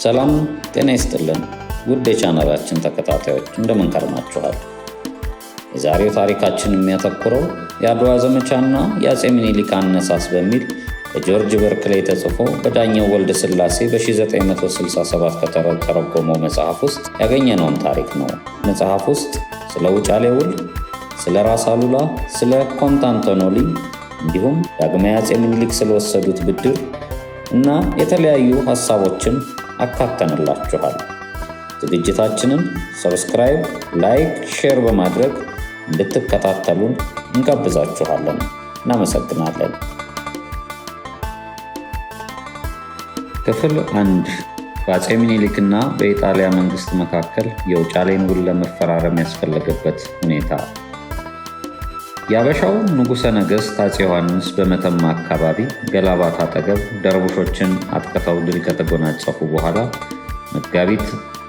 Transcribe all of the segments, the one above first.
ሰላም ጤና ይስጥልን ውድ የቻናላችን ተከታታዮች፣ እንደምን ከርማችኋል? የዛሬው ታሪካችን የሚያተኩረው የአድዋ ዘመቻና የአፄ ምኒልክ አነሳስ በሚል በጆርጅ በርክሌይ ተጽፎ በዳኘው ወልደ ሥላሴ በ1967 ከተተረጎመው መጽሐፍ ውስጥ ያገኘነውን ታሪክ ነው። መጽሐፍ ውስጥ ስለ ውጫሌ ውል፣ ስለ ራስ አሉላ፣ ስለ ኮንት አንቶኔሊ እንዲሁም ዳግማዊ አፄ ምኒልክ ስለወሰዱት ብድር እና የተለያዩ ሀሳቦችን አካተንላችኋል። ዝግጅታችንን subscribe፣ like፣ share በማድረግ እንድትከታተሉን እንጋብዛችኋለን። እናመሰግናለን። ክፍል 1፦ በአፄ ምኒልክና በኢጣሊያ መንግስት መካከል የውጫሌን ውል ለመፈራረም ያስፈለገበት ሁኔታ። የአበሻው ንጉሠ ነገሥት አፄ ዮሐንስ በመተማ አካባቢ ገላባት አጠገብ ደርቡሾችን አጥቅተው ድል ከተጎናጸፉ በኋላ መጋቢት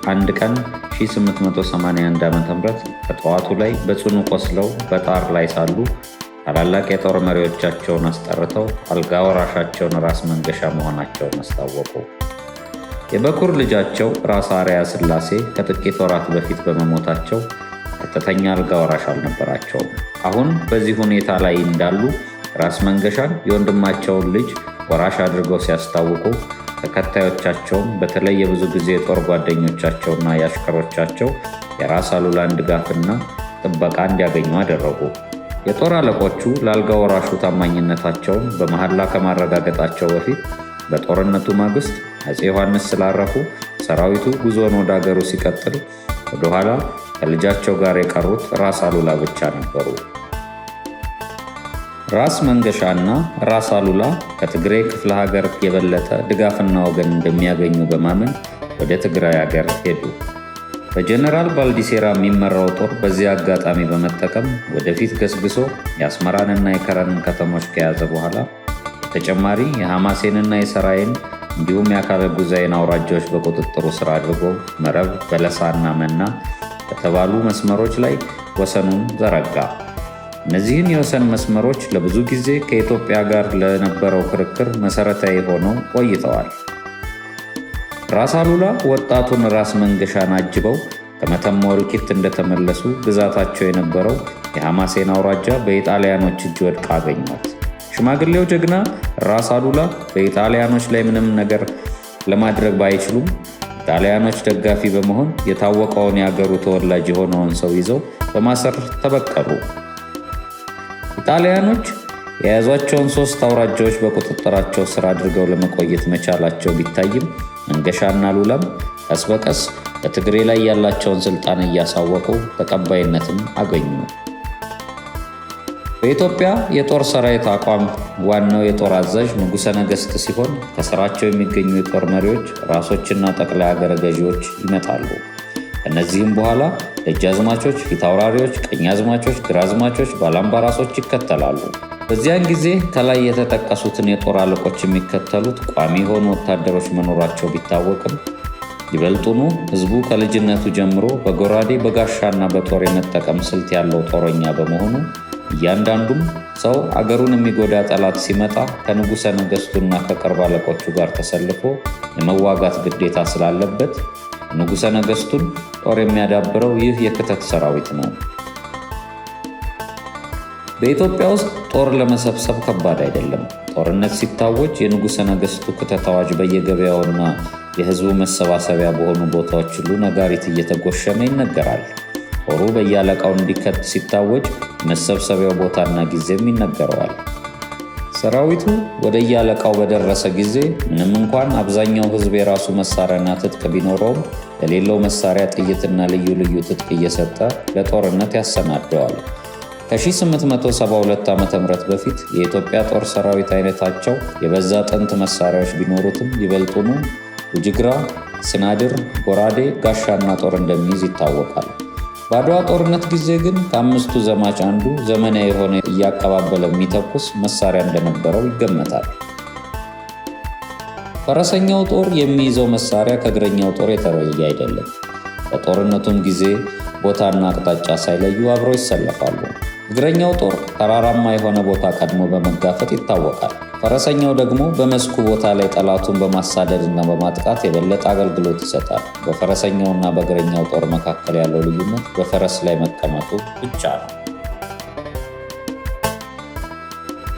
1 ቀን 1881 ዓ.ም ከጠዋቱ ላይ በጽኑ ቆስለው በጣር ላይ ሳሉ ታላላቅ የጦር መሪዎቻቸውን አስጠርተው አልጋ ወራሻቸውን ራስ መንገሻ መሆናቸውን አስታወቁ። የበኩር ልጃቸው ራስ አርአያ ሥላሴ ከጥቂት ወራት በፊት በመሞታቸው ቀጥተኛ አልጋ ወራሽ አልነበራቸውም። አሁን በዚህ ሁኔታ ላይ እንዳሉ ራስ መንገሻን የወንድማቸውን ልጅ ወራሽ አድርገው ሲያስታውቁ ተከታዮቻቸውም በተለይ የብዙ ጊዜ የጦር ጓደኞቻቸውና የአሽከሮቻቸው የራስ አሉላን ድጋፍና ጥበቃ እንዲያገኙ አደረጉ። የጦር አለቆቹ ለአልጋ ወራሹ ታማኝነታቸውን በመሐላ ከማረጋገጣቸው በፊት በጦርነቱ ማግስት አፄ ዮሐንስ ስላረፉ ሰራዊቱ ጉዞን ወደ አገሩ ሲቀጥል ወደኋላ ከልጃቸው ጋር የቀሩት ራስ አሉላ ብቻ ነበሩ። ራስ መንገሻና ራስ አሉላ ከትግሬ ክፍለ ሀገር የበለጠ ድጋፍና ወገን እንደሚያገኙ በማመን ወደ ትግራይ ሀገር ሄዱ። በጀነራል ባልዲሴራ የሚመራው ጦር በዚህ አጋጣሚ በመጠቀም ወደፊት ገስግሶ የአስመራንና የከረንን ከተሞች ከያዘ በኋላ በተጨማሪ የሐማሴንና የሰራይን እንዲሁም የአካለ ጉዛይን አውራጃዎች በቁጥጥሩ ስር አድርጎ መረብ፣ በለሳና መና በተባሉ መስመሮች ላይ ወሰኑን ዘረጋ። እነዚህን የወሰን መስመሮች ለብዙ ጊዜ ከኢትዮጵያ ጋር ለነበረው ክርክር መሠረታዊ ሆነው ቆይተዋል። ራስ አሉላ ወጣቱን ራስ መንገሻን አጅበው ከመተማ እልቂት እንደተመለሱ ግዛታቸው የነበረው የሐማሴን አውራጃ በኢጣሊያኖች እጅ ወድቃ አገኟት። ሽማግሌው ጀግና ራስ አሉላ በኢጣሊያኖች ላይ ምንም ነገር ለማድረግ ባይችሉም ጣሊያኖች ደጋፊ በመሆን የታወቀውን የአገሩ ተወላጅ የሆነውን ሰው ይዘው በማሰር ተበቀሉ። ኢጣሊያኖች የያዟቸውን ሶስት አውራጃዎች በቁጥጥራቸው ስር አድርገው ለመቆየት መቻላቸው ቢታይም መንገሻና ሉላም ቀስ በቀስ በትግሬ ላይ ያላቸውን ስልጣን እያሳወቁ ተቀባይነትም አገኙ። በኢትዮጵያ የጦር ሰራዊት አቋም ዋናው የጦር አዛዥ ንጉሠ ነገሥት ሲሆን ከስራቸው የሚገኙ የጦር መሪዎች፣ ራሶችና ጠቅላይ አገረ ገዢዎች ይመጣሉ። ከእነዚህም በኋላ ደጃዝማቾች፣ ፊታውራሪዎች፣ ቀኛዝማቾች፣ ግራዝማቾች፣ ባላምባራሶች ይከተላሉ። በዚያን ጊዜ ከላይ የተጠቀሱትን የጦር አለቆች የሚከተሉት ቋሚ የሆኑ ወታደሮች መኖራቸው ቢታወቅም ይበልጡኑ ሕዝቡ ከልጅነቱ ጀምሮ በጎራዴ፣ በጋሻና በጦር የመጠቀም ስልት ያለው ጦረኛ በመሆኑ እያንዳንዱም ሰው አገሩን የሚጎዳ ጠላት ሲመጣ ከንጉሠ ነገሥቱና ከቅርብ አለቆቹ ጋር ተሰልፎ የመዋጋት ግዴታ ስላለበት ንጉሠ ነገሥቱን ጦር የሚያዳብረው ይህ የክተት ሰራዊት ነው። በኢትዮጵያ ውስጥ ጦር ለመሰብሰብ ከባድ አይደለም። ጦርነት ሲታወጅ የንጉሠ ነገሥቱ ክተት አዋጅ በየገበያውና የሕዝቡ መሰባሰቢያ በሆኑ ቦታዎች ሁሉ ነጋሪት እየተጎሸመ ይነገራል። ጦሩ በየአለቃው እንዲከት ሲታወጅ መሰብሰቢያው ቦታና ጊዜም ይነገረዋል። ሰራዊቱ ወደ የአለቃው በደረሰ ጊዜ ምንም እንኳን አብዛኛው ሕዝብ የራሱ መሳሪያና ትጥቅ ቢኖረውም ለሌለው መሳሪያ ጥይትና ልዩ ልዩ ትጥቅ እየሰጠ ለጦርነት ያሰናደዋል። ከ1872 ዓ.ም በፊት የኢትዮጵያ ጦር ሰራዊት አይነታቸው የበዛ ጥንት መሳሪያዎች ቢኖሩትም ይበልጡኑ ውጅግራ፣ ስናድር፣ ጎራዴ፣ ጋሻና ጦር እንደሚይዝ ይታወቃል። በአድዋ ጦርነት ጊዜ ግን ከአምስቱ ዘማች አንዱ ዘመናዊ የሆነ እያቀባበለ የሚተኩስ መሳሪያ እንደነበረው ይገመታል። ፈረሰኛው ጦር የሚይዘው መሳሪያ ከእግረኛው ጦር የተለየ አይደለም። በጦርነቱም ጊዜ ቦታና አቅጣጫ ሳይለዩ አብረው ይሰለፋሉ። እግረኛው ጦር ተራራማ የሆነ ቦታ ቀድሞ በመጋፈጥ ይታወቃል። ፈረሰኛው ደግሞ በመስኩ ቦታ ላይ ጠላቱን በማሳደድና በማጥቃት የበለጠ አገልግሎት ይሰጣል። በፈረሰኛውና በእግረኛው ጦር መካከል ያለው ልዩነት በፈረስ ላይ መቀመጡ ብቻ ነው።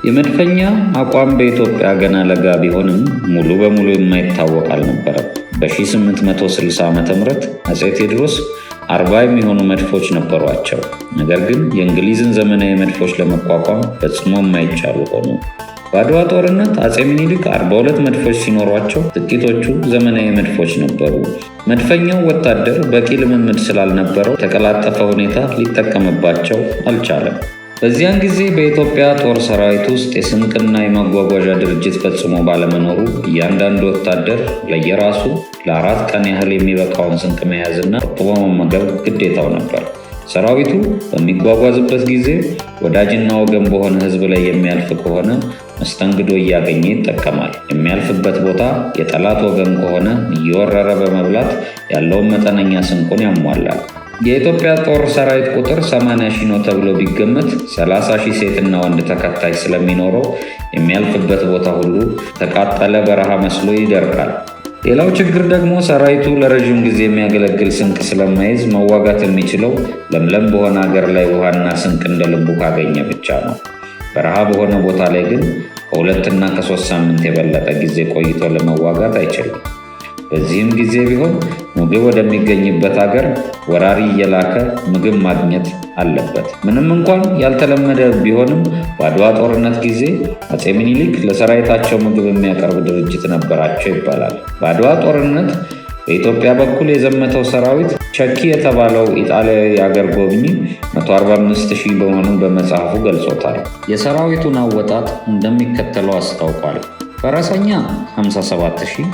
የመድፈኛ አቋም በኢትዮጵያ ገና ለጋ ቢሆንም ሙሉ በሙሉ የማይታወቅ አልነበረም። በ1860 ዓ ም አፄ ቴዎድሮስ 40 የሚሆኑ መድፎች ነበሯቸው። ነገር ግን የእንግሊዝን ዘመናዊ መድፎች ለመቋቋም ፈጽሞ የማይቻሉ ሆኑ። በአድዋ ጦርነት አፄ ምኒልክ 42 መድፎች ሲኖሯቸው ጥቂቶቹ ዘመናዊ መድፎች ነበሩ። መድፈኛው ወታደር በቂ ልምምድ ስላልነበረው የተቀላጠፈ ሁኔታ ሊጠቀምባቸው አልቻለም። በዚያን ጊዜ በኢትዮጵያ ጦር ሰራዊት ውስጥ የስንቅና የማጓጓዣ ድርጅት ፈጽሞ ባለመኖሩ እያንዳንዱ ወታደር ለየራሱ ለ4 ቀን ያህል የሚበቃውን ስንቅ መያዝና ቆጥቦ መመገብ ግዴታው ነበር። ሰራዊቱ በሚጓጓዝበት ጊዜ ወዳጅና ወገን በሆነ ሕዝብ ላይ የሚያልፍ ከሆነ መስተንግዶ እያገኘ ይጠቀማል። የሚያልፍበት ቦታ የጠላት ወገን ከሆነ እየወረረ በመብላት ያለውን መጠነኛ ስንቁን ያሟላል። የኢትዮጵያ ጦር ሰራዊት ቁጥር 80 ሺህ ነው ተብሎ ቢገመት 30 ሺህ ሴትና ወንድ ተከታይ ስለሚኖረው የሚያልፍበት ቦታ ሁሉ ተቃጠለ በረሃ መስሎ ይደርቃል። ሌላው ችግር ደግሞ ሰራዊቱ ለረዥም ጊዜ የሚያገለግል ስንቅ ስለማይዝ መዋጋት የሚችለው ለምለም በሆነ አገር ላይ ውሃና ስንቅ እንደ ልቡ ካገኘ ብቻ ነው። በረሃ በሆነ ቦታ ላይ ግን ከ2 እና ከ3 ሳምንት የበለጠ ጊዜ ቆይቶ ለመዋጋት አይችልም። በዚህም ጊዜ ቢሆን ምግብ ወደሚገኝበት አገር ወራሪ እየላከ ምግብ ማግኘት አለበት። ምንም እንኳን ያልተለመደ ቢሆንም በአድዋ ጦርነት ጊዜ አፄ ምኒልክ ለሰራዊታቸው ምግብ የሚያቀርብ ድርጅት ነበራቸው ይባላል። በአድዋ ጦርነት በኢትዮጵያ በኩል የዘመተው ሰራዊት ቸኪ የተባለው ኢጣሊያዊ የአገር ጎብኚ 145 ሺህ መሆኑን በመጽሐፉ ገልጾታል። የሰራዊቱን አወጣጥ እንደሚከተለው አስታውቋል። ፈረሰኛ 57 ሺህ፣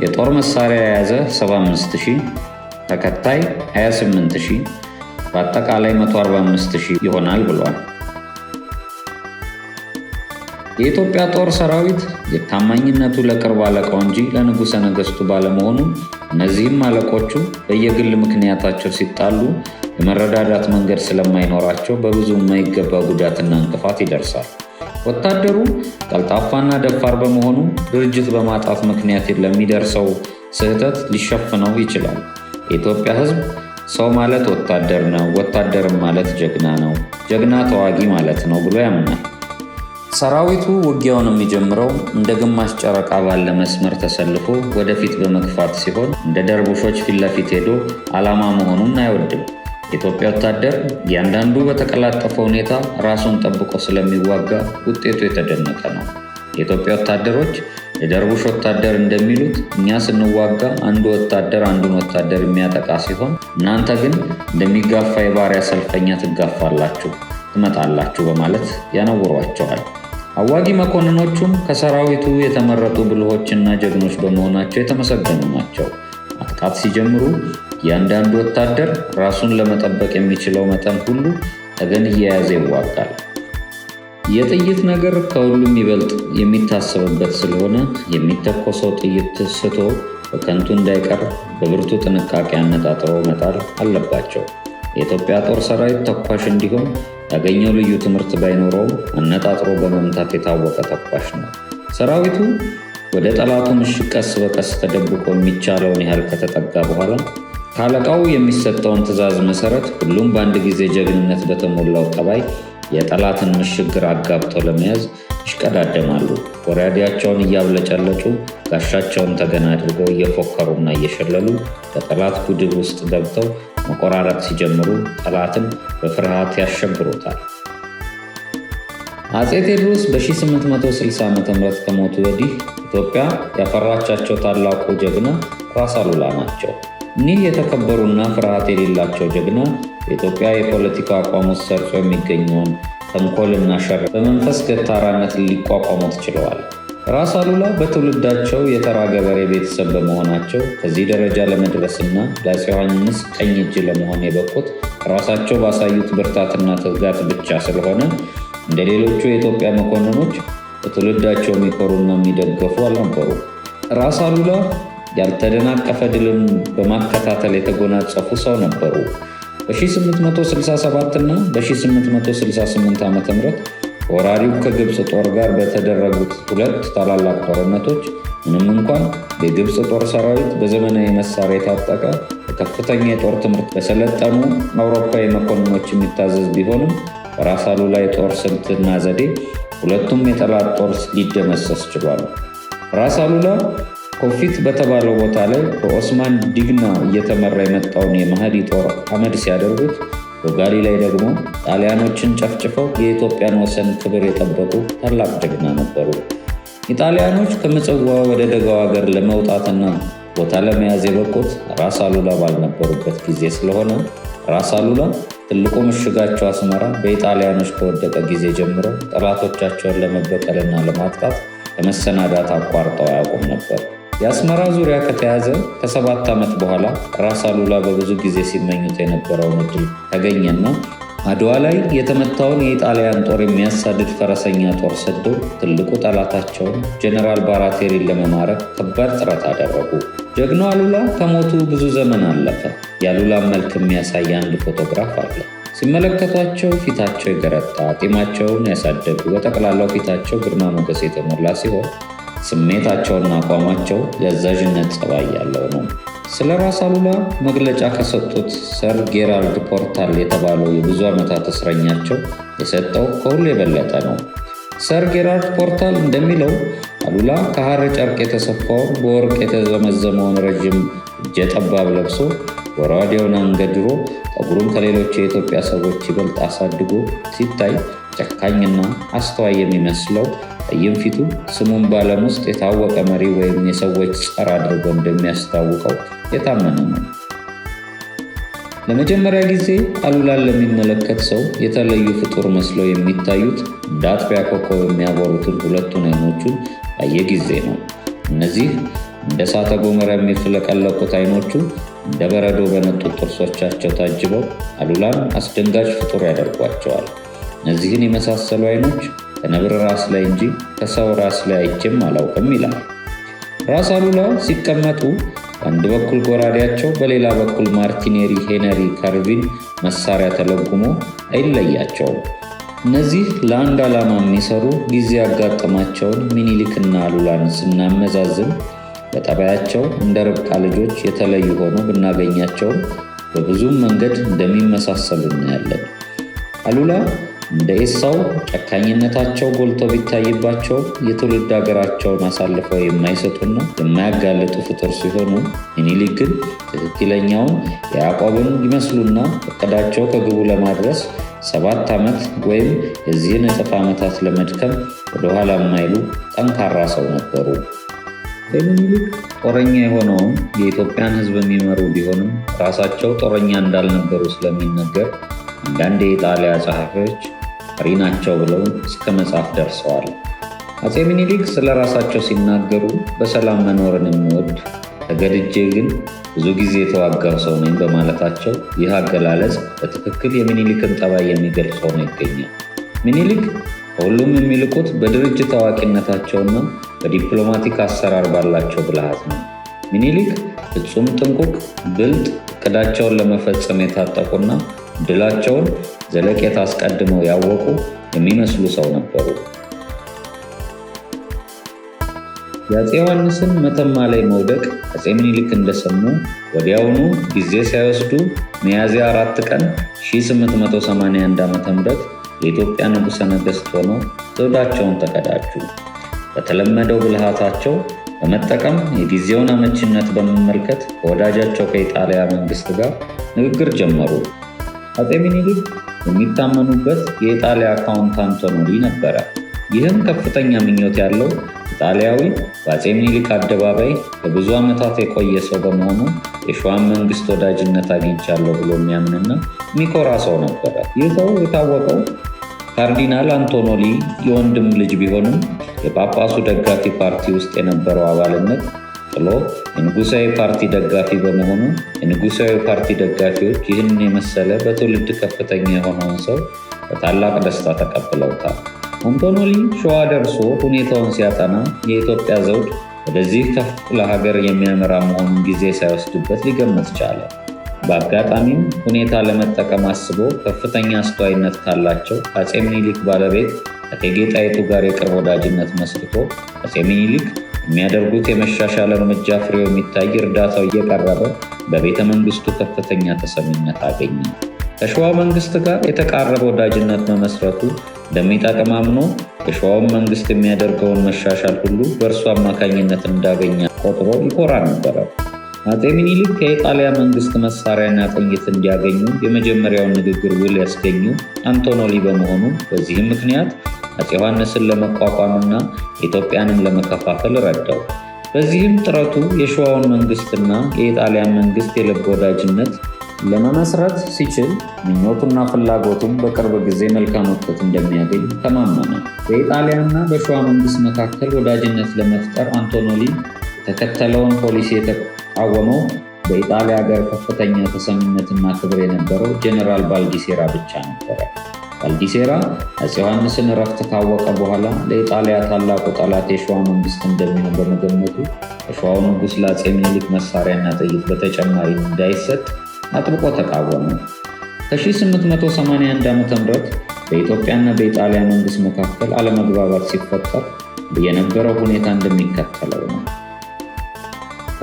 የጦር መሳሪያ የያዘ 75 ሺህ፣ ተከታይ 28 ሺህ፣ በአጠቃላይ 145 ሺህ ይሆናል ብሏል። የኢትዮጵያ ጦር ሰራዊት የታማኝነቱ ለቅርብ አለቃው እንጂ ለንጉሠ ነገሥቱ ባለመሆኑ እነዚህም አለቆቹ በየግል ምክንያታቸው ሲጣሉ የመረዳዳት መንገድ ስለማይኖራቸው በብዙ የማይገባ ጉዳትና እንቅፋት ይደርሳል። ወታደሩ ቀልጣፋና ደፋር በመሆኑ ድርጅት በማጣት ምክንያት ለሚደርሰው ስህተት ሊሸፍነው ይችላል። የኢትዮጵያ ሕዝብ ሰው ማለት ወታደር ነው፣ ወታደርም ማለት ጀግና ነው፣ ጀግና ተዋጊ ማለት ነው ብሎ ያምናል። ሰራዊቱ ውጊያውን የሚጀምረው እንደ ግማሽ ጨረቃ ባለ መስመር ተሰልፎ ወደፊት በመግፋት ሲሆን እንደ ደርቡሾች ፊት ለፊት ሄዶ ዓላማ መሆኑን አይወድም። የኢትዮጵያ ወታደር እያንዳንዱ በተቀላጠፈ ሁኔታ ራሱን ጠብቆ ስለሚዋጋ ውጤቱ የተደነቀ ነው። የኢትዮጵያ ወታደሮች የደርቡሽ ወታደር እንደሚሉት እኛ ስንዋጋ አንዱ ወታደር አንዱን ወታደር የሚያጠቃ ሲሆን እናንተ ግን እንደሚጋፋ የባሪያ ሰልፈኛ ትጋፋላችሁ፣ ትመጣላችሁ በማለት ያነውሯቸዋል። አዋጊ መኮንኖቹም ከሰራዊቱ የተመረጡ ብልሆችና ጀግኖች በመሆናቸው የተመሰገኑ ናቸው። ማጥቃት ሲጀምሩ እያንዳንዱ ወታደር ራሱን ለመጠበቅ የሚችለው መጠን ሁሉ ተገን እየያዘ ይዋጋል። የጥይት ነገር ከሁሉም ይበልጥ የሚታሰብበት ስለሆነ የሚተኮሰው ጥይት ስቶ በከንቱ እንዳይቀር በብርቱ ጥንቃቄ አነጣጥረው መጣል አለባቸው። የኢትዮጵያ ጦር ሰራዊት ተኳሽ እንዲሆን ያገኘው ልዩ ትምህርት ባይኖረውም አነጣጥሮ በመምታት የታወቀ ተኳሽ ነው። ሰራዊቱ ወደ ጠላቱ ምሽግ ቀስ በቀስ ተደብቆ የሚቻለውን ያህል ከተጠጋ በኋላ ካለቃው የሚሰጠውን ትዕዛዝ መሰረት ሁሉም በአንድ ጊዜ ጀግንነት በተሞላው ጠባይ የጠላትን ምሽግ ግራ አጋብተው ለመያዝ ይሽቀዳደማሉ። ጎራዴያቸውን እያብለጨለጩ ጋሻቸውን ተገን አድርገው እየፎከሩና እየሸለሉ በጠላት ጉድብ ውስጥ ገብተው መቆራረጥ ሲጀምሩ ጠላትን በፍርሃት ያሸብሩታል። አፄ ቴዎድሮስ በ1860 ዓ ም ከሞቱ ወዲህ ኢትዮጵያ ያፈራቻቸው ታላቁ ጀግና ራስ አሉላ ናቸው። እኒህ የተከበሩና ፍርሃት የሌላቸው ጀግና በኢትዮጵያ የፖለቲካ አቋም ውስጥ ሰርጾ የሚገኘውን ተንኮልና ሸር በመንፈስ ገታራነት ሊቋቋሙት ችለዋል። ራስ አሉላ በትውልዳቸው የተራ ገበሬ ቤተሰብ በመሆናቸው ከዚህ ደረጃ ለመድረስና ለአፄ ዮሐንስ ቀኝ እጅ ለመሆን የበቁት ራሳቸው ባሳዩት ብርታትና ትጋት ብቻ ስለሆነ እንደ ሌሎቹ የኢትዮጵያ መኮንኖች በትውልዳቸው የሚኮሩና የሚደገፉ አልነበሩ። ራስ አሉላ ያልተደናቀፈ ድልን በማከታተል የተጎናጸፉ ሰው ነበሩ። በ1867 እና በ1868 ዓ ም ከወራሪው ከግብፅ ጦር ጋር በተደረጉት ሁለት ታላላቅ ጦርነቶች ምንም እንኳን የግብፅ ጦር ሰራዊት በዘመናዊ መሳሪያ የታጠቀ፣ በከፍተኛ የጦር ትምህርት በሰለጠኑ አውሮፓዊ መኮንኖች የሚታዘዝ ቢሆንም፣ በራስ አሉላ የጦር ስልትና ዘዴ ሁለቱም የጠላት ጦር ሊደመሰስ ችሏል። ራስ አሉላ ኮፊት በተባለው ቦታ ላይ በኦስማን ዲግና እየተመራ የመጣውን የማህዲ ጦር አመድ ሲያደርጉት፣ ዶጋሊ ላይ ደግሞ ጣሊያኖችን ጨፍጭፈው የኢትዮጵያን ወሰን ክብር የጠበቁ ታላቅ ጀግና ነበሩ። ኢጣሊያኖች ከምጽዋ ወደ ደጋው ሀገር ለመውጣትና ቦታ ለመያዝ የበቁት ራስ አሉላ ባልነበሩበት ጊዜ ስለሆነ፣ ራስ አሉላ ትልቁ ምሽጋቸው አስመራ በኢጣሊያኖች ከወደቀ ጊዜ ጀምሮ ጠላቶቻቸውን ለመበቀልና ለማጥቃት ከመሰናዳት አቋርጠው አያውቁም ነበር። የአስመራ ዙሪያ ከተያዘ ከ7 ዓመት በኋላ ራስ አሉላ በብዙ ጊዜ ሲመኙት የነበረውን እድል ተገኘና አድዋ ላይ የተመታውን የኢጣሊያን ጦር የሚያሳድድ ፈረሰኛ ጦር ሰደው ትልቁ ጠላታቸውን ጀነራል ባራቴሪን ለመማረክ ከባድ ጥረት አደረጉ። ጀግናው አሉላ ከሞቱ ብዙ ዘመን አለፈ። የአሉላን መልክ የሚያሳይ አንድ ፎቶግራፍ አለ። ሲመለከቷቸው ፊታቸው የገረጣ፣ ጢማቸውን ያሳደጉ፣ በጠቅላላው ፊታቸው ግርማ ሞገስ የተሞላ ሲሆን ስሜታቸውና አቋማቸው የአዛዥነት ጸባይ ያለው ነው። ስለ ራስ አሉላ መግለጫ ከሰጡት ሰር ጌራልድ ፖርታል የተባለው የብዙ ዓመታት እስረኛቸው የሰጠው ከሁሉ የበለጠ ነው። ሰር ጌራልድ ፖርታል እንደሚለው አሉላ ከሐር ጨርቅ የተሰፋውን በወርቅ የተዘመዘመውን ረዥም እጀ ጠባብ ለብሶ፣ ጎራዴውን አንገድሮ፣ ጠጉሩን ከሌሎች የኢትዮጵያ ሰዎች ይበልጥ አሳድጎ ሲታይ ጨካኝና አስተዋይ የሚመስለው ጠይም ፊቱ ስሙን በዓለም ውስጥ የታወቀ መሪ ወይም የሰዎች ጸር አድርጎ እንደሚያስታውቀው የታመነ ነው። ለመጀመሪያ ጊዜ አሉላን ለሚመለከት ሰው የተለዩ ፍጡር መስለው የሚታዩት እንደ አጥቢያ ኮከብ የሚያበሩትን ሁለቱን አይኖቹን ባየ ጊዜ ነው። እነዚህ እንደ እሳተ ገሞራ የሚፍለቀለቁት አይኖቹ እንደ በረዶ በነጡት ጥርሶቻቸው ታጅበው አሉላን አስደንጋጭ ፍጡር ያደርጓቸዋል። እነዚህን የመሳሰሉ አይኖች ከነብር ራስ ላይ እንጂ ከሰው ራስ ላይ አይቼም አላውቅም ይላል። ራስ አሉላ ሲቀመጡ በአንድ በኩል ጎራዴያቸው፣ በሌላ በኩል ማርቲኔሪ ሄነሪ ካርቪን መሳሪያ ተለጉሞ አይለያቸውም። እነዚህ ለአንድ ዓላማ የሚሰሩ ጊዜ ያጋጠማቸውን ሚኒሊክና አሉላን ስናመዛዝን በጠባያቸው እንደ ርብቃ ልጆች የተለዩ ሆነው ብናገኛቸውም በብዙም መንገድ እንደሚመሳሰሉ እናያለን። አሉላ እንደ ኤሳው ጨካኝነታቸው ጎልቶ ቢታይባቸው የትውልድ ሀገራቸውን አሳልፈው የማይሰጡና የማያጋልጡ ፍጡር ሲሆኑ፣ ሚኒሊክ ግን ትክክለኛውን ያዕቆብን ይመስሉና እቅዳቸው ከግቡ ለማድረስ 7 ዓመት ወይም የዚህን እጥፍ ዓመታት ለመድከም ወደኋላ የማይሉ ጠንካራ ሰው ነበሩ። ሚኒሊክ ጦረኛ የሆነውን የኢትዮጵያን ሕዝብ የሚመሩ ቢሆንም ራሳቸው ጦረኛ እንዳልነበሩ ስለሚነገር አንዳንድ የኢጣሊያ ጸሐፊዎች ፈሪ ናቸው ብለው እስከ መጻፍ ደርሰዋል። አፄ ሚኒሊክ ስለ ራሳቸው ሲናገሩ በሰላም መኖርን የምወድ፣ ተገድጄ ግን ብዙ ጊዜ የተዋጋው ሰው ነኝ በማለታቸው ይህ አገላለጽ በትክክል የሚኒሊክን ጠባይ የሚገልጽ ሆኖ ይገኛል። ሚኒሊክ ከሁሉም የሚልቁት በድርጅት አዋቂነታቸውና በዲፕሎማቲክ አሰራር ባላቸው ብልሃት ነው። ሚኒሊክ ፍጹም ጥንቁቅ፣ ብልጥ፣ እቅዳቸውን ለመፈጸም የታጠቁና ድላቸውን ዘለቄታ አስቀድመው ያወቁ የሚመስሉ ሰው ነበሩ። የአፄ ዮሐንስን መተማ ላይ መውደቅ አፄ ምኒልክ እንደሰሙ ወዲያውኑ ጊዜ ሳይወስዱ ሚያዝያ 4 ቀን 1881 ዓ.ም የኢትዮጵያ ንጉሠ ነገሥት ሆነው ዘውዳቸውን ተቀዳጁ። በተለመደው ብልሃታቸው በመጠቀም የጊዜውን አመቺነት በመመልከት ከወዳጃቸው ከኢጣሊያ መንግስት ጋር ንግግር ጀመሩ። አፄ ምኒልክ የሚታመኑበት የኢጣሊያ ካውንት አንቶኖሊ ነበረ። ይህም ከፍተኛ ምኞት ያለው ኢጣሊያዊ በአፄ ምኒልክ አደባባይ ለብዙ ዓመታት የቆየ ሰው በመሆኑ የሸዋን መንግስት ወዳጅነት አግኝቻለሁ ብሎ የሚያምንና የሚኮራ ሰው ነበረ። ይህ ሰው የታወቀው ካርዲናል አንቶኖሊ የወንድም ልጅ ቢሆንም የጳጳሱ ደጋፊ ፓርቲ ውስጥ የነበረው አባልነት ጥሎ የንጉሳዊ ፓርቲ ደጋፊ በመሆኑ የንጉሳዊ ፓርቲ ደጋፊዎች ይህንን የመሰለ በትውልድ ከፍተኛ የሆነውን ሰው በታላቅ ደስታ ተቀብለውታል። አንቶኖሊ ሸዋ ደርሶ ሁኔታውን ሲያጠና የኢትዮጵያ ዘውድ ወደዚህ ከፍ ለሀገር የሚያመራ መሆኑን ጊዜ ሳይወስድበት ሊገምት ቻለ። በአጋጣሚም ሁኔታ ለመጠቀም አስቦ ከፍተኛ አስተዋይነት ካላቸው ከአፄ ምኒልክ ባለቤት ከእቴጌ ጣይቱ ጋር የቅርብ ወዳጅነት መስርቶ አፄ ሚኒሊክ የሚያደርጉት የመሻሻል እርምጃ ፍሬው የሚታይ እርዳታው እየቀረበ በቤተ መንግስቱ ከፍተኛ ተሰሚነት አገኘ። ከሸዋ መንግስት ጋር የተቃረበ ወዳጅነት መመስረቱ እንደሚጠቅም አምኖ የሸዋውን መንግስት የሚያደርገውን መሻሻል ሁሉ በእርሱ አማካኝነት እንዳገኘ ቆጥሮ ይኮራ ነበረ። አፄ ሚኒሊክ ከኢጣሊያ መንግስት መሳሪያና ጥይት እንዲያገኙ የመጀመሪያውን ንግግር ውል ያስገኙ አንቶኖሊ በመሆኑ በዚህም ምክንያት አፄ ዮሐንስን ለመቋቋምና ኢትዮጵያንም ለመከፋፈል ረዳው። በዚህም ጥረቱ የሸዋውን መንግስትና የኢጣሊያን መንግስት የልብ ወዳጅነት ለመመስረት ሲችል ምኞቱና ፍላጎቱም በቅርብ ጊዜ መልካም ውጤት እንደሚያገኝ ተማመነ። በኢጣሊያና በሸዋ መንግስት መካከል ወዳጅነት ለመፍጠር አንቶኖሊ የተከተለውን ፖሊሲ የተቃወመው በኢጣሊያ ሀገር ከፍተኛ ተሰሚነትና ክብር የነበረው ጀነራል ባልዲሴራ ብቻ ነበረ። ባልዲሴራ አፄ ዮሐንስን እረፍት ካወቀ በኋላ ለኢጣሊያ ታላቁ ጠላት የሸዋ መንግስት እንደሚሆን በመገመቱ የሸዋው ንጉሥ ለአፄ ሚኒሊክ መሳሪያና ጥይት በተጨማሪ እንዳይሰጥ አጥብቆ ተቃወመ። ከ1881 ዓ.ም በኢትዮጵያና በኢጣሊያ መንግስት መካከል አለመግባባት ሲፈጠር የነበረው ሁኔታ እንደሚከተለው ነው።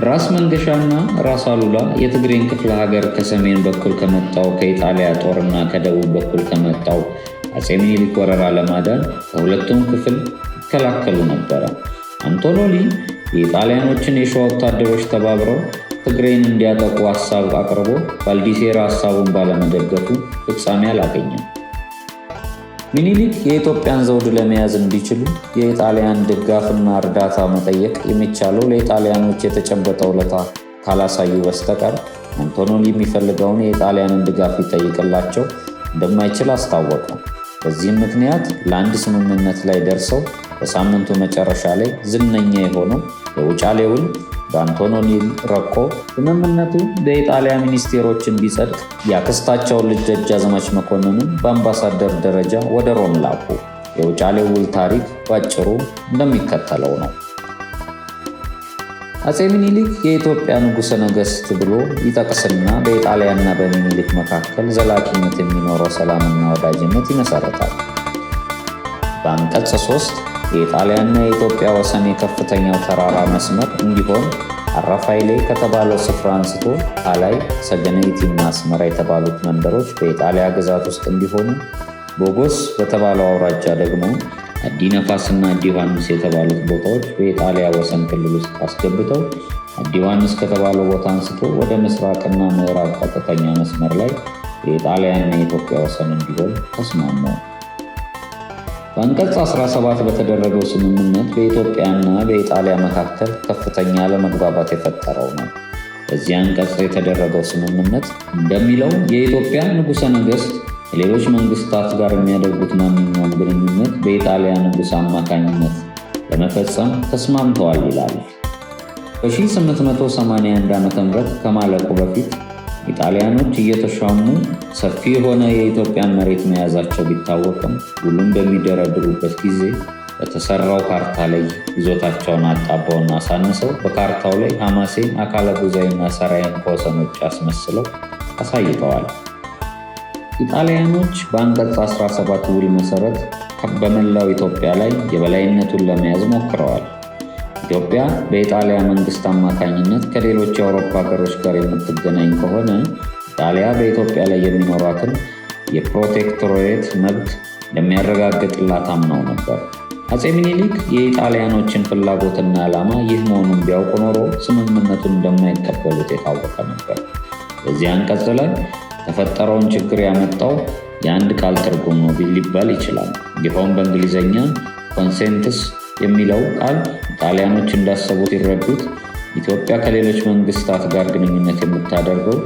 ራስ መንገሻና ራስ አሉላ የትግሬን ክፍለ ሀገር ከሰሜን በኩል ከመጣው ከኢጣሊያ ጦርና ከደቡብ በኩል ከመጣው አፄ ሚኒሊክ ወረራ ለማዳን ከሁለቱም ክፍል ይከላከሉ ነበረ። አንቶኖሊ የኢጣሊያኖችን የሸዋ ወታደሮች ተባብረው ትግሬን እንዲያጠቁ ሀሳብ አቅርቦ ባልዲሴራ ሀሳቡን ባለመደገፉ ፍጻሜ አላገኘም። ሚኒሊክ የኢትዮጵያን ዘውድ ለመያዝ እንዲችሉ የኢጣሊያን ድጋፍና እርዳታ መጠየቅ የሚቻለው ለኢጣሊያኖች የተጨበጠ ውለታ ካላሳዩ በስተቀር አንቶኖሊ የሚፈልገውን የኢጣሊያንን ድጋፍ ሊጠይቅላቸው እንደማይችል አስታወቀ። በዚህም ምክንያት ለአንድ ስምምነት ላይ ደርሰው በሳምንቱ መጨረሻ ላይ ዝነኛ የሆነው የውጫሌ ውል በአንቶኖሊ ረቆ ስምምነቱ በኢጣሊያ ሚኒስቴሮች እንዲጸድቅ የአክስታቸውን ልጅ ደጃዝማች መኮንንን በአምባሳደር ደረጃ ወደ ሮም ላኩ። የውጫሌ ውል ታሪክ ባጭሩ እንደሚከተለው ነው። አፄ ሚኒሊክ የኢትዮጵያ ንጉሠ ነገሥት ብሎ ይጠቅስና በኢጣሊያና በሚኒሊክ መካከል ዘላቂነት የሚኖረው ሰላምና ወዳጅነት ይመሰርታል። በአንቀጽ 3 የኢጣሊያና የኢትዮጵያ ወሰን የከፍተኛው ተራራ መስመር እንዲሆን አራፋይሌ ከተባለው ስፍራ አንስቶ አላይ፣ ሰገነይቲና አስመራ የተባሉት መንደሮች በኢጣሊያ ግዛት ውስጥ እንዲሆኑ፣ ቦጎስ በተባለው አውራጃ ደግሞ አዲ ነፋስና አዲ ዮሐንስ የተባሉት ቦታዎች በኢጣሊያ ወሰን ክልል ውስጥ አስገብተው አዲ ዮሐንስ ከተባለው ቦታ አንስቶ ወደ ምስራቅና ምዕራብ ቀጥተኛ መስመር ላይ የኢጣሊያና የኢትዮጵያ ወሰን እንዲሆን ተስማሙ። በአንቀጽ 17 በተደረገው ስምምነት በኢትዮጵያና በኢጣሊያ መካከል ከፍተኛ አለመግባባት የፈጠረው ነው። በዚህ አንቀጽ የተደረገው ስምምነት እንደሚለው የኢትዮጵያ ንጉሠ ነገሥት ከሌሎች መንግስታት ጋር የሚያደርጉት ማንኛውም ግንኙነት በኢጣሊያ ንጉሥ አማካኝነት ለመፈጸም ተስማምተዋል ይላል። በ1881 ዓ.ም ከማለቁ በፊት ኢጣሊያኖች እየተሻሙ ሰፊ የሆነ የኢትዮጵያን መሬት መያዛቸው ቢታወቅም ሁሉም በሚደረድሩበት ጊዜ በተሰራው ካርታ ላይ ይዞታቸውን አጣበውና አሳንሰው በካርታው ላይ ሐማሴን፣ አካለ ጉዛይና ሰራይን ከወሰን ውጭ አስመስለው አሳይተዋል። ኢጣሊያኖች በአንቀጽ 17 ውል መሰረት በመላው ኢትዮጵያ ላይ የበላይነቱን ለመያዝ ሞክረዋል። ኢትዮጵያ በኢጣሊያ መንግስት አማካኝነት ከሌሎች የአውሮፓ ሀገሮች ጋር የምትገናኝ ከሆነ ኢጣሊያ በኢትዮጵያ ላይ የሚኖራትን የ protectorate መብት እንደሚያረጋግጥላት አምነው ነበር። አፄ ሚኒሊክ የኢጣሊያኖችን ፍላጎትና ዓላማ ይህ መሆኑን ቢያውቁ ኖሮ ስምምነቱን እንደማይቀበሉት የታወቀ ነበር። በዚህ አንቀጽ ላይ የተፈጠረውን ችግር ያመጣው የአንድ ቃል ትርጉም ነው ሊባል ይችላል። ይኸውም በእንግሊዝኛ consents የሚለው ቃል ጣሊያኖች እንዳሰቡት ይረዱት ኢትዮጵያ ከሌሎች መንግስታት ጋር ግንኙነት የምታደርገው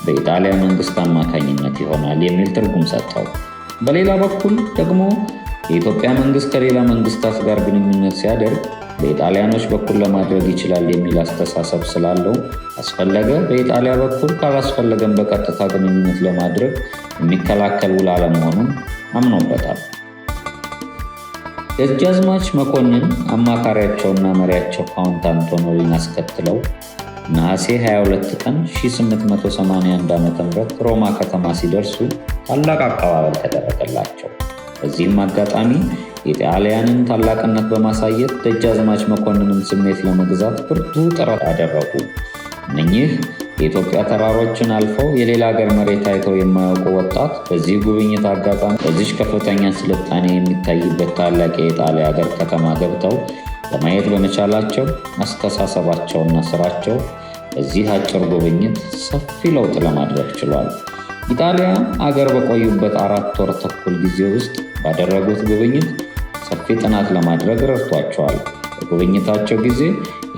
በኢጣሊያ መንግስት አማካኝነት ይሆናል የሚል ትርጉም ሰጠው። በሌላ በኩል ደግሞ የኢትዮጵያ መንግስት ከሌላ መንግስታት ጋር ግንኙነት ሲያደርግ በኢጣሊያኖች በኩል ለማድረግ ይችላል የሚል አስተሳሰብ ስላለው አስፈለገ በኢጣሊያ በኩል ካላስፈለገም በቀጥታ ግንኙነት ለማድረግ የሚከላከል ውል አለመሆኑን አምኖበታል። ደጃዝማች መኮንን አማካሪያቸውና መሪያቸው ካውንት አንቶኖሊን አስከትለው ነሐሴ 22 ቀን 1881 ዓ.ም ሮማ ከተማ ሲደርሱ ታላቅ አቀባበል ተደረገላቸው። በዚህም አጋጣሚ የጣሊያንን ታላቅነት በማሳየት ደጃዝማች መኮንንን ስሜት ለመግዛት ብርቱ ጥረት አደረጉ። እነኚህ የኢትዮጵያ ተራሮችን አልፈው የሌላ ሀገር መሬት አይተው የማያውቁ ወጣት በዚህ ጉብኝት አጋጣሚ በዚች ከፍተኛ ስልጣኔ የሚታይበት ታላቅ የኢጣሊያ ሀገር ከተማ ገብተው ለማየት በመቻላቸው አስተሳሰባቸውና ስራቸው በዚህ አጭር ጉብኝት ሰፊ ለውጥ ለማድረግ ችሏል። ኢጣሊያ አገር በቆዩበት 4 ወር ተኩል ጊዜ ውስጥ ባደረጉት ጉብኝት ሰፊ ጥናት ለማድረግ ረድቷቸዋል። በጉብኝታቸው ጊዜ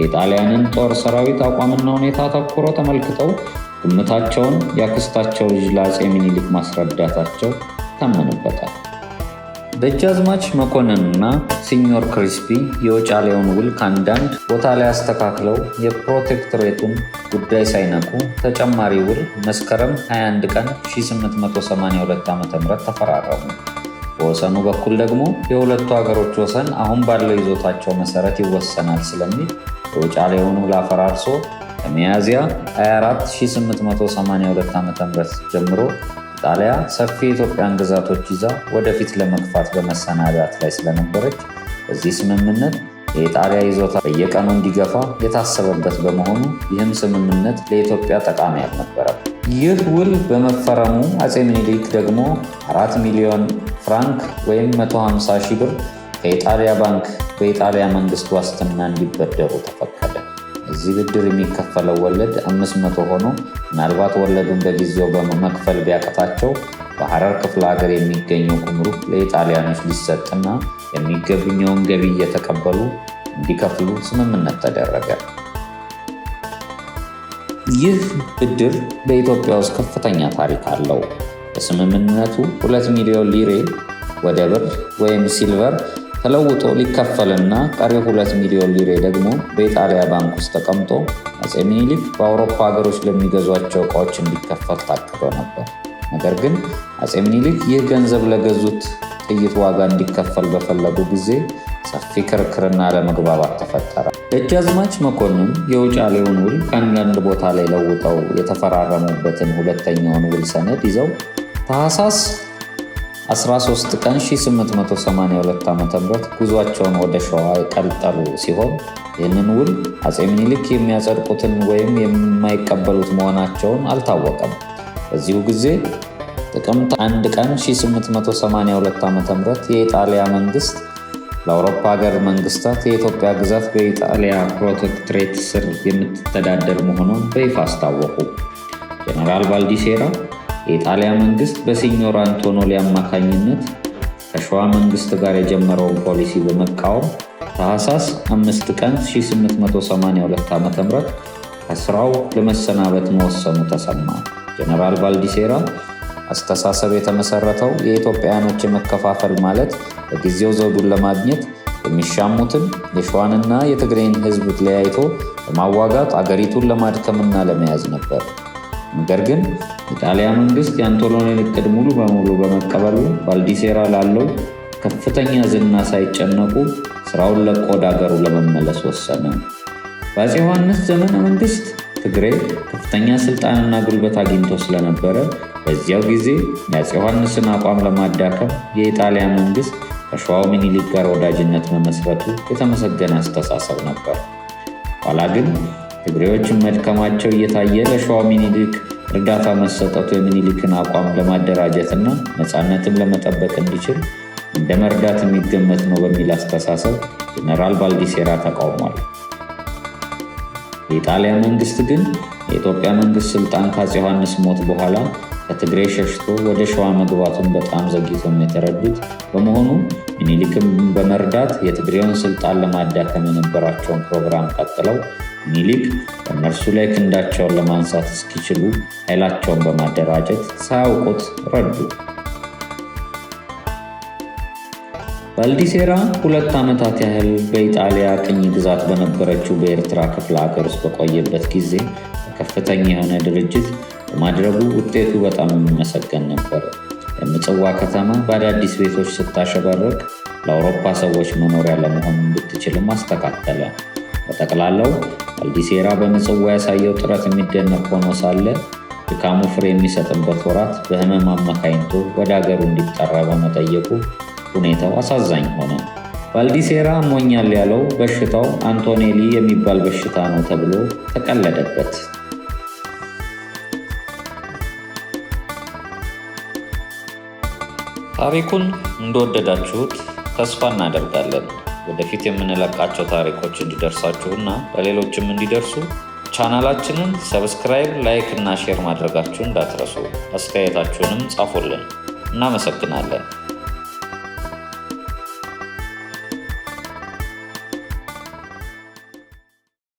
የጣሊያንን ጦር ሰራዊት አቋምና ሁኔታ አተኩረው ተመልክተው ግምታቸውን የአክስታቸው ልጅ ለአፄ ሚኒሊክ ማስረዳታቸው ይታመንበታል። ደጃዝማች መኮንንና ሲኞር ክሪስፒ የውጫሌውን ውል ከአንዳንድ ቦታ ላይ አስተካክለው የፕሮቴክትሬቱን ጉዳይ ሳይነኩ ተጨማሪ ውል መስከረም 21 ቀን 1882 ዓ.ም ተፈራረሙ። በወሰኑ በኩል ደግሞ የሁለቱ ሀገሮች ወሰን አሁን ባለው ይዞታቸው መሰረት ይወሰናል ስለሚል የውጫሌውን ውል አፈራርሶ ከሚያዝያ 24 1882 ዓ.ም ጀምሮ ኢጣሊያ ሰፊ የኢትዮጵያን ግዛቶች ይዛ ወደፊት ለመግፋት በመሰናዳት ላይ ስለነበረች፣ በዚህ ስምምነት የኢጣሊያ ይዞታ በየቀኑ እንዲገፋ የታሰበበት በመሆኑ ይህም ስምምነት ለኢትዮጵያ ጠቃሚ አልነበረም። ይህ ውል በመፈረሙ አፄ ምኒልክ ደግሞ 4 ሚሊዮን ፍራንክ ወይም 150 ሺህ ብር ከኢጣሊያ ባንክ በኢጣሊያ መንግስት ዋስትና እንዲበደሩ ተፈቀደ። እዚህ ብድር የሚከፈለው ወለድ 500 ሆኖ ምናልባት ወለዱን በጊዜው በመክፈል ቢያቅታቸው በሐረር ክፍለ ሀገር የሚገኘው ጉምሩክ ለኢጣሊያኖች ሊሰጥና የሚገኘውን ገቢ እየተቀበሉ እንዲከፍሉ ስምምነት ተደረገ። ይህ ብድር በኢትዮጵያ ውስጥ ከፍተኛ ታሪክ አለው። በስምምነቱ 2 ሚሊዮን ሊሬ ወደ ብር ወይም silver ተለውጦ ሊከፈልና ቀሪው 2 ሚሊዮን ሊሬ ደግሞ በኢጣሊያ ባንክ ውስጥ ተቀምጦ አፄ ሚኒሊክ በአውሮፓ ሀገሮች ለሚገዟቸው ዕቃዎች እንዲከፈል ታቅዶ ነበር። ነገር ግን አፄ ሚኒሊክ ይህ ገንዘብ ለገዙት ጥይት ዋጋ እንዲከፈል በፈለጉ ጊዜ ሰፊ ክርክርና አለመግባባት ተፈጠረ። ደጃዝማች መኮንን የውጫሌውን ውል ከአንዳንድ ቦታ ላይ ለውጠው የተፈራረሙበትን ሁለተኛውን ውል ሰነድ ይዘው ታህሳስ 13 ቀን 1882 ዓ.ም ጉዟቸውን ወደ ሸዋ የቀጠሉ ሲሆን፣ ይህንን ውል አፄ ምኒልክ የሚያጸድቁትን ወይም የማይቀበሉት መሆናቸውን አልታወቀም። በዚሁ ጊዜ ጥቅምት 1 ቀን 1882 ዓ.ም የኢጣሊያ መንግስት ለአውሮፓ ሀገር መንግስታት የኢትዮጵያ ግዛት በኢጣሊያ ፕሮቴክትሬት ስር የምትተዳደር መሆኑን በይፋ አስታወቁ። ጀነራል ባልዲሴራ የኢጣሊያ መንግስት በሲኞር አንቶኖሊ አማካኝነት ከሸዋ መንግስት ጋር የጀመረውን ፖሊሲ በመቃወም ታህሳስ 5 ቀን 1882 ዓ.ም ከስራው ለመሰናበት መወሰኑ ተሰማ። ጀነራል ባልዲሴራ አስተሳሰብ የተመሰረተው የኢትዮጵያውያኖች የመከፋፈል ማለት በጊዜው ዘውዱን ለማግኘት የሚሻሙትን የሸዋንና የትግሬን ህዝብ ለያይቶ በማዋጋት አገሪቱን ለማድከምና ለመያዝ ነበር። ነገር ግን የጣሊያ መንግስት የአንቶኖሊን እቅድ ሙሉ በሙሉ በመቀበሉ ባልዲሴራ ላለው ከፍተኛ ዝና ሳይጨነቁ ስራውን ለቆ ወደ አገሩ ለመመለስ ወሰነ። በአፄ ዮሐንስ ዘመነ መንግስት ትግሬ ከፍተኛ ስልጣንና ጉልበት አግኝቶ ስለነበረ በዚያው ጊዜ የአፄ ዮሐንስን አቋም ለማዳከም የኢጣሊያ መንግስት ከሸዋው ሚኒሊክ ጋር ወዳጅነት መመስረቱ የተመሰገነ አስተሳሰብ ነበር። ኋላ ግን ትግሬዎችን መድከማቸው እየታየ ለሸዋው ሚኒሊክ እርዳታ መሰጠቱ የሚኒሊክን አቋም ለማደራጀትና ነፃነትን ለመጠበቅ እንዲችል እንደ መርዳት የሚገመት ነው በሚል አስተሳሰብ ጀነራል ባልዲሴራ ተቃውሟል። የኢጣሊያ መንግስት ግን የኢትዮጵያ መንግስት ስልጣን ከአፄ ዮሐንስ ሞት በኋላ ከትግሬ ሸሽቶ ወደ ሸዋ መግባቱን በጣም ዘግይቶም የተረዱት በመሆኑ ሚኒሊክን በመርዳት የትግሬውን ስልጣን ለማዳከም የነበራቸውን ፕሮግራም ቀጥለው ሚኒሊክ በእነርሱ ላይ ክንዳቸውን ለማንሳት እስኪችሉ ኃይላቸውን በማደራጀት ሳያውቁት ረዱ። ባልዲሴራ 2 ዓመታት ያህል በኢጣሊያ ቅኝ ግዛት በነበረችው በኤርትራ ክፍለ ሀገር ውስጥ በቆየበት ጊዜ ከፍተኛ የሆነ ድርጅት በማድረጉ ውጤቱ በጣም የሚመሰገን ነበር። የምጽዋ ከተማ በአዳዲስ ቤቶች ስታሸበርቅ ለአውሮፓ ሰዎች መኖሪያ ለመሆን እንድትችልም አስተካከለ። በጠቅላላው ባልዲሴራ በምጽዋ ያሳየው ጥረት የሚደነቅ ሆኖ ሳለ ድካሙ ፍሬ የሚሰጥበት ወራት በህመም አመካኝቶ ወደ አገሩ እንዲጠራ በመጠየቁ ሁኔታው አሳዛኝ ሆነ። ባልዲሴራ አሞኛል ያለው በሽታው አንቶኔሊ የሚባል በሽታ ነው ተብሎ ተቀለደበት። ታሪኩን እንደወደዳችሁት ተስፋ እናደርጋለን። ወደፊት የምንለቃቸው ታሪኮች እንዲደርሳችሁና ለሌሎችም እንዲደርሱ ቻናላችንን subscribe፣ like እና share ማድረጋችሁን እንዳትረሱ። አስተያየታችሁንም ጻፉልን። እናመሰግናለን።